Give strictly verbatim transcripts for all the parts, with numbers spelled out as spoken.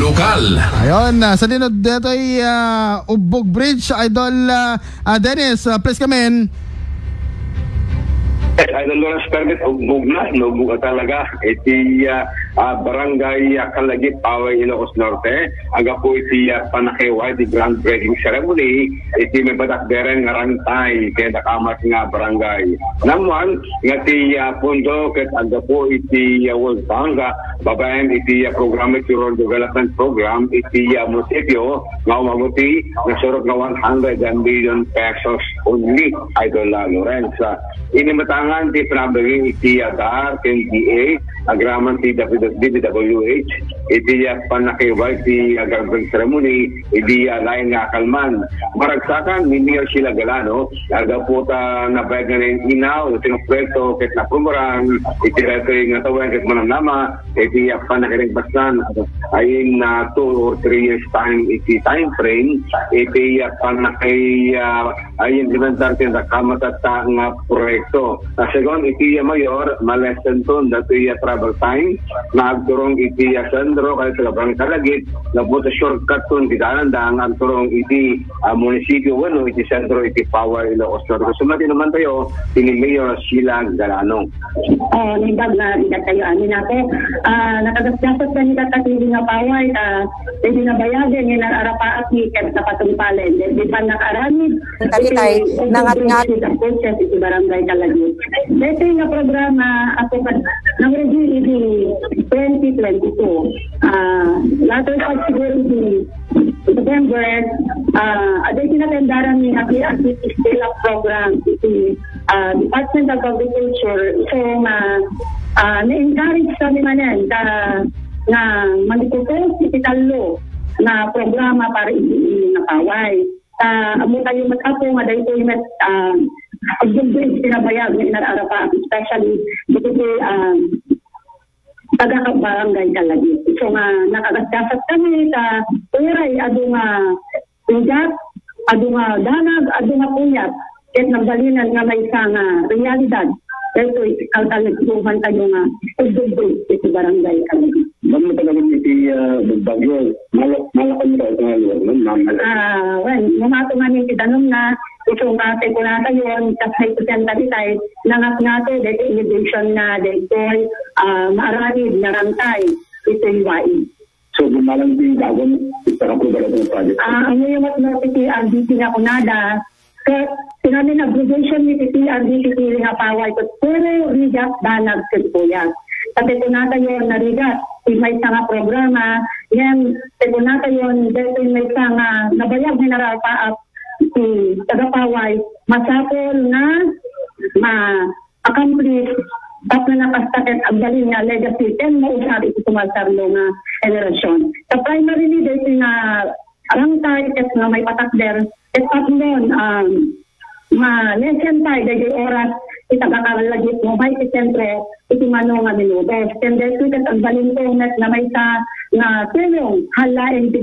Lokal. Ayun, ah, sa linod detoy, ah, Ubbog Bridge, Idol, ah, ah, Dennis, ah, please come in. Yes, Idol Lawrence, permit, ubbog na, naubbog na talaga. Iti, ah, ah, barangay, ah, Calagit, Paway, Ilocos Norte. Agapu iti, ah, panakiway, iti groundbreaking ceremony, iti may patakderen nga rangtay, ken dakamat nga barangay. Namwan, nga ti, ah, pondo, ket agapu iti, ah, World Bank, ah, babaen iti, ah, programa iti Rural Development Program, iti, ah, munisipyo, nga umabuti, nasurok nga one hundred million pesos only, Idol, ah, Lawrence. Ah, inimetangan ti panabagi iti, ah, DAR, ken DA, agraman ti W W W H, iti, ah, panakiway ti, ah, groundbreaking ceremony, iti, ah, laing nga kalman. Maragsakan ni Mayor Sheila Galano, agapu ta nabayag nga inaw, iti nga proyekto, ket napumaran, iti daytoy nga tawen, ket manamnama, iti, ah, panakiringbasnan, ay in, ah, two or three years time, iti time frame, iti, ah, panaki-, ah, ay implementar ti nakamatata nga proyekto. Ah, segun iti, ah, mayor, malessenton datoy, ah, travel time nga agturong iti, ah, sentro, kay taga Barangay Calagit, nga buta shortcut ton ti dananda nga agturong iti, ah, munisipyo wenno iti sentro iti Paway, Ilocos Norte. Sumati naman tayo, ti ni Mayor Sheila Galano. Oh, naimbag nga ida tayo, amin ako. Ah, nakagasgasat kami katapili nga Paway, ta, pwede na bayagen, nga narapaak ni Kebs na patungpalen. Di, di pa nakaaramid. Talitay, iti nangatngat. Overbridge with approaches iti Barangay Calagit. Dito nga programa, ako pa, nang review iti twenty twenty-two. Ah, latter part siguro iti November, ah, aday tinatendaran ni Happy Activity Scale Up Program iti, ah, Department of Agriculture. So, ma, ah, na-encourage kami manen ka, nga mag-propose iti tallo nga programa para iti, iti nga Paway. Ta, ammo tayo met, Apo, nga daytoy met, ah, agdugdug ti nabayag nga inararapa, especially ditoy, ah, taga-barangay Calagit. So nga, nakagasgasat kami ta uray adu nga rigat, adu nga danag, adu nga puyat, ket nagbalinan nga maysa nga realidad. Daytoy kalkalagtuhan tayo nga agdugdug iti barangay Calagit. Mano talaga iti, ah, bagyo? Malak-, malakan mo tayo nga lugar, no? Mamal- Ah, well, no, ato nga ni ti danum na, isu nga ti kunatayon, kas may kusyan ta itay, nangat nga to, dahil elevation na, dahil, ah, maaramid, narangkay, ito'y wai. So, bumalang ti dagon, iti pag-approve iti project. Ah, ang ngayon at no, iti R D P nga kunada, ket ti amin obligation ni ti P R D P ti nga Paway, ket puro rigat, danag, ket puyat. Pati kunatayon nga rigat, ti maysa nga programa, ngem ti kunatayon, daytoy maysa nga nabayag nga inararapa ti taga-Paway, masapul nga ma-accomplish tapno nakasta ket agbalin nga legacy ken mausar iti sumalsallo nga henerasyon. Sa primarily, daytoy nga rangtay ket nga maipatakder, ket tapnon, um, ma-lessen tayo daytoy oras iti taga-Calagit nga umay ti sentro iti mano nga minutos. Ken daytoy ket agbalin ko met nga maysa nga tulong hala iti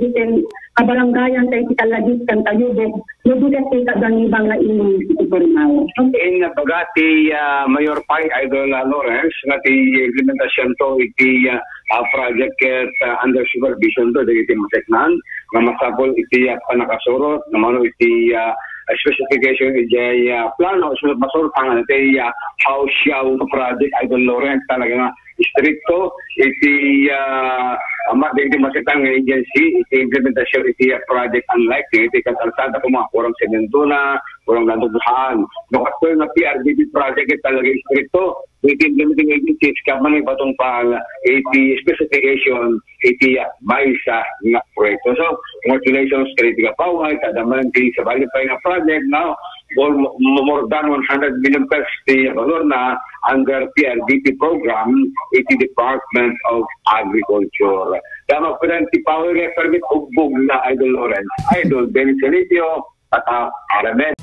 kabarangayan tayo iti Calagit ken Tayubog, no di ket ti taga-Nibang nga immung iti Borinao. Ken baga ti, ah, Mayor pay, Idol, ah, Lawrence, nga ti implementasyon to iti, ah, ah, project ket, ah, under supervision to dagiti maseknan nga masapul iti, ah, pannakasurot nga mano iti, ah, specification iti, ah, plano. So, masurot nga iti, ah, Haoxiao project, Idol Lawrence, talaga nga istrikto iti, ah, ama, dagiti maseknan nga agency iti implementasyon iti, ah, project, unlike iti kalsada, koma, kurang sementona, kurang lantubusan. No, kastoy nga P R D P project, ket talaga istrikto iti implementing agencies ket manipatungpal iti specification iti maysa nga proyekto. So, congratulations ken iti ka-Paway, kada man ti sabali pay nga project, no? More, more than one hundred million pesos ti balor na under P R D P program iti Department of Agriculture. Kaya magpilan ti Paway nga permit, ubbog na, Idol Lawrence. Idol Dennis Felicio, Tata Aramen.